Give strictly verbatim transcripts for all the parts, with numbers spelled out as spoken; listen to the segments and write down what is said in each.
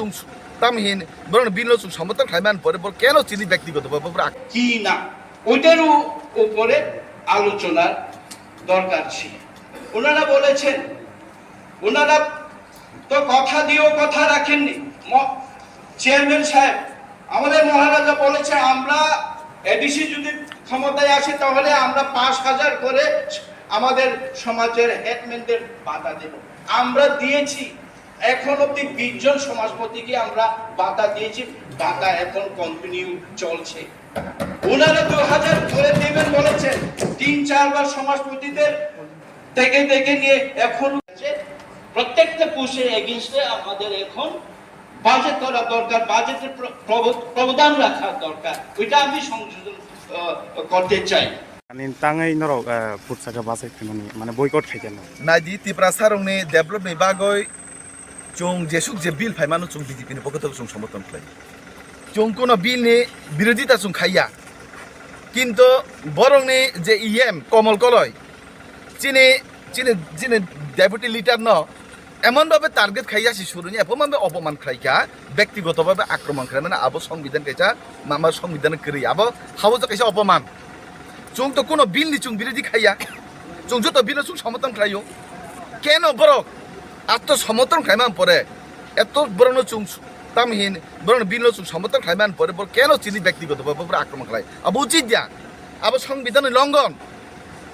Tamo hin borok bini no chwng somoton khlai man pore, bor keno chini byaktigoto bhabe bor ak- কি না, ওইটার উ-, উপরে আলোচনার দরকার ছিল। ওনারা বলেছেন, ওনারা তো কথা দিয়েও কথা রাখেননি। ম-, চেয়ারম্যান সাহেব, আমাদের মহারাজা বলেছে, আমরা এডিসি যদি ক্ষমতায় আসে, তাহলে আমরা পাঁচ হাজার করে আমাদের সমাজের হেডম্যানদের ভাতা দেব। আমরা দিয়েছি, এখন অব্দি বিশ জন সমাজপতিকে আমরা ভাতা দিয়েছি, ভাতা এখন কন্টিনিউ চলছে। ওনারা দু হাজার করে দেবেন বলেছেন, তিন চারবার সমাজপতিদের থেকে থেকে নিয়ে এখন প্রত্যেকটা পোস্টের এগেইনস্টে আমাদের এখন বাজেট করা দরকার, বাজেটের প্র-, প্রব-, ব্যবধান রাখার দরকার। ওইটা আমি সংযোজন, আহ, করতে চাই। Ani tangwi norok, eh, phutsaka bachai phaimani, mane boycott khai khe no. Naidi, Tiprasa rokni develop ni bagwi chwng jesuk je bill phaimano chwng B J P ni pokho tei chwng somoton khlai. Chwng kuno bill ni birodita chwng khaiya. Kintu borokni je E M Komol Koloi, chini, chini, chini deputy leader no emon bhabe target khaiya si suruni, emon bhabe opoman khlaikha, byaktigoto bhabe akromon khlaimani, abo songbidan kaisa, mama songbidan kwrwi, abo habo kaisa opoman. Chwng to kuno bill ni chwng birodhi khaiya, chwng joto bill no chwng somoton khlaio. Keno borok atto somoton khlaimani pore, eto borok no chwng tamo hin, borok no bill no chwng somoton khlaimani pore, borok keno chini byaktigoto bhabe borok akromon khlai, abo uchit ya, abo songbidan ni longon.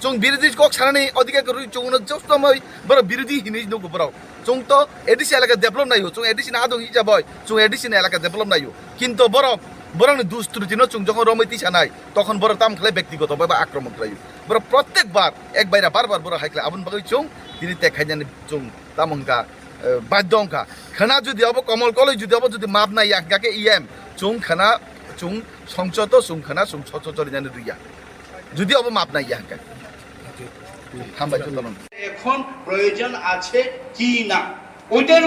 Chwng birodhi kok sanani odhikar kwrwi, chwngno jotomoi borok birodhi hinwi nugo borok. Chwng to A D C elaka develop naio, chwng A D C ni adong hisaboi chwng A D C ni elaka develop naio. Kintu borok, borokni dustrutino chwng jokhon romwi tisanai, tokhon borok tamo khlai byaktigoto bhabe akromon khlaio. Borok prottek bar, ek baira bar bar borok hai khlai, aboni bagwi chwng tini tek khainani chwng tamo wngkha, eh, badhyo wngkha. Khwna jodi abo Komol Koloi jodi abo jodi map naiya hwnkha khe E M, chwng khwna, chwng songchoto, chwng khwna, chwng socho cholinani rwya. Jodi abo map naiya hwnkhe. Hambai jotono. এখন প্রয়োজন আছে কি না, ওইটার